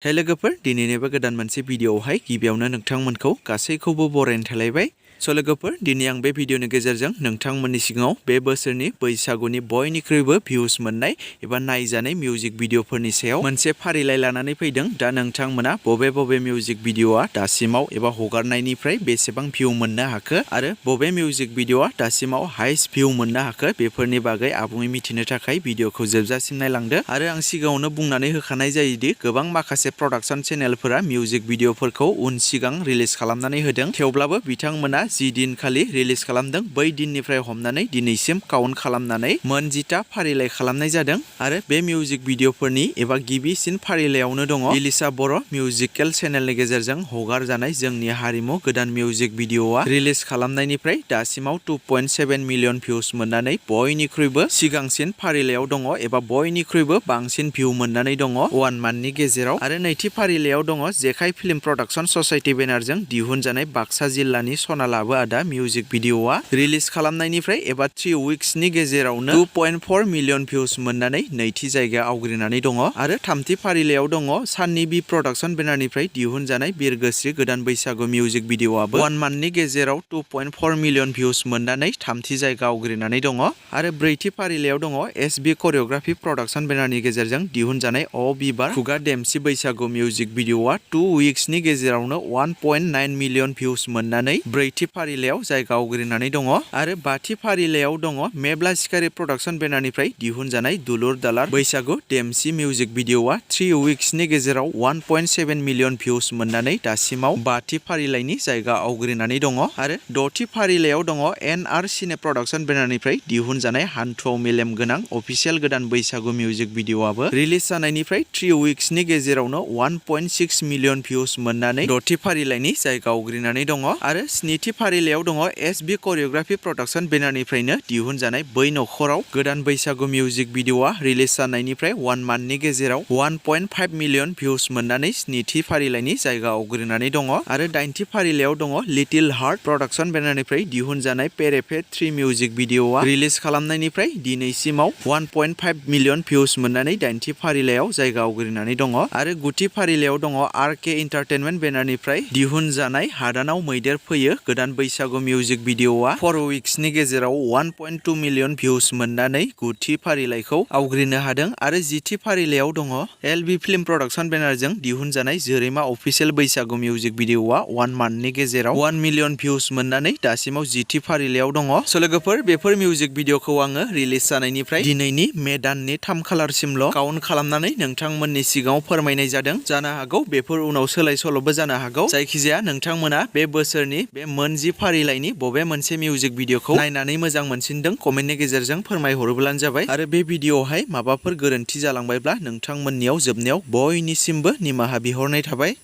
हे लोगोफोर दिनैनिबो गोदान मोनसे भिडिअआवहाय गिबियावनो नोंथांमोनखौ गासैखौबो बरायनो थालायबाय। स' लोगोफोर दिनै आं बे भिडिअनि गेजेरजों नोंथांमोननि सिगाङाव बे बोसोरनि बैसागुनि बयनिख्रुइबो भिउस मोननाय एबा नायजानाय मिउजिक भिडिअफोरनि सायाव मोनसे फारिलाइ लानानै फैदों। दा नोंथांमोना बबे मिउजिक भिडिअआ दासिमाव एबा हगारनायनिफ्राय बेसेबां भिउ मोननो हाखो आरो बबे मिउजिक भिडिअआ दासिमाव हाइस्ट भिउ मोननो हाखो बेफोरनि बागै आबुङै मिथिनो थाखाय भिडिअखौ जोबजासिम नायलांदो। आरो आं सिगाङावनो बुंनानै होखानाय जायोदि गोबां माखासे प्रडाक्शन चेनेलफोरा मिउजिक भिडिअफोरखौ उन सिगां रिलिज खालामनानै होदों, थेवब्लाबो बिथांमोना जि दिनखालि रिलिज खालामदों बै दिननिफ्राय हमनानै दिनैसिम काउन्ट खालामनानै मोन 10टा फारिलाइ खालामनाय जादों। आरो बे मिउजिक भिडिअफोरनि एबा गिबिसिन फारिलाइयावनो दङ इलिसा बर' मिउजिकेल चेनेलनि गेजेरजों हगारजानाय जोंनि हारिमु गोदान मिउजिक भिडिअआ रिलिज खालामनायनिफ्राय दासिमाव 2.7 मिलियन भिउस मोननानै बयनिख्रुइबो सिगांसिन फारिलाइयाव दङ एबा बयनिख्रुइबो बांसिन भिउ मोननानै दङ 1 मान्थनि गेजेराव। आरो नैथि फारिलाइयाव दङ जेखाय फिल्म प्रडाक्शन ससाइटि बेनारजों दिहुनजानाय बाक्सा जिल्लानि सनालाबो आदा मिउजिक भिडिअआ रिलिज खालामनायनिफ्राय एबा 3 उइक्सनि गेजेरावनो 2.4 मिलियन भिउस मोननानै नैथि जायगा आवग्रिनानै दङ। आरो थामथि फारिलाइयाव दङ साननि बि प्रडाक्शन बेनारनिफ्राय दिहुनजानाय बिरगोस्रि गोदान बैसागु मिउजिक भिडिअआबो 1 मान्थनि गेजेराव 2.4 मिलियन भिउस मोननानै थामथि जायगा आवग्रिनानै दङ। आरो ब्रैथि फारिलाइयाव दङ एसबि करिय'ग्राफि प्रडाक्शन बेनारनि गेजेरजों दिहुनजानाय अ बिबार खुगा देमसि बैसागु मिउजिक भिडिअआ 2 उइक्सनि गेजेरावनो 1.9 मिलियन भिउस मोननानै ब्रैथि फारिलाइयाव जायगा आवग्रिनानै दङ। आरो बाथि फारिलाइयाव दङ मेब्ला सिखारि प्रडाक्शन बेनारनिफ्राय दिहुनजानाय दुलुर दालार बैसागु देमसि मिउजिक भिडिअआ 3 उइक्सनि गेजेराव 1.7 मिलियन भिउस मोननानै दासिमाव बाथि फारिलाइनि जायगा आवग्रिनानै दङ। आरो द'थि फारिलाइयाव दङ एनआर सिने प्रडाक्शन बेनारनिफ्राय दिहुनजानाय हान्थुआव मेलेम गोनां अफिसियेल गोदान बैसागु मिउजिक भिडिअआबो रिलिज जानायनिफ्राय 3 उइक्सनि गेजेरावनो 1.6 मिलियन भिउस मोननानै द'थि फारिलाइनि जायगा आवग्रिनानै दङ। आरो स्निथि फारिलाइयाव दङ एसबि करिय'ग्राफि प्रडाक्शन बेनारनिफ्रायनो दिहुनजानाय बै नखराव गोदान बैसागु मिउजिक भिडिअआ रिलिज जानायनिफ्राय 1 मान्थनि गेजेराव 1.5 मिलियन भिउस मोननानै स्निथि फारिलाइनि जायगा आवग्रिनानै दङ। आरो दाइनथि फारिलाइयाव दङ लिटिल हार्ट प्रडाक्शन बेनारनिफ्राय दिहुनजानाय पेरेफे 3 मिउजिक भिडिअआ रिलिज खालामनायनिफ्राय दिनैसिमाव 1.5 मिलियन भिउस मोननानै दाइनथि फारिलाइयाव जायगा आवग्रिनानै दङ। आरो गुथि फारिलाइयाव दङ आरके एन्टारटेनमेन्ट बेनारनिफ्राय दिहुनजानाय हादानाव मैदेर फैयो गोदान बैसागु मिउजिक भिडिअआ 4 उइक्सनि गेजेराव 1.2 मिलियन भिउस मोननानै गुथि फारिलाइखौ आवग्रिनो हादों। आरो जिथि फारिलाइयाव दङ एलबि फिल्म प्रडाक्शन बेनारजों दिहुनजानाय जोरैमा अफिसियेल बैसागु मिउजिक भिडिअआ 1 मान्थनि गेजेराव 1 मिलियन भिउस मोननानै दासिमाव जिथि फारिलाइयाव दङ। स' लोगोफोर बेफोर मिउजिक भिडिअखौ आङो रिलिज जानायनिफ्राय दिनैनि मे दाननि 3 खालारसिमल' काउन्ट खालामनानै नोंथांमोननि सिगाङाव फोरमायनाय जादों। जानो हागौ बेफोर उनाव सोलाय सोल'बो जानो हागौ। जायखिजाया नोंथांमोना बे बोसोरनि बे मोन 10 फारिलाइनि बबे मोनसे मिउजिक भिडिअखौ नायनानै मोजां मोनसिनदों कमेन्टनि गेजेरजों फोरमायहरोब्लानो जाबाय। आरो बे भिडिअआवहाय माबाफोर गोरोन्थि जालांबायब्ला नोंथांमोननियाव जोबनायाव बयनिसिमबो निमाहा बिहरनाय थाबाय।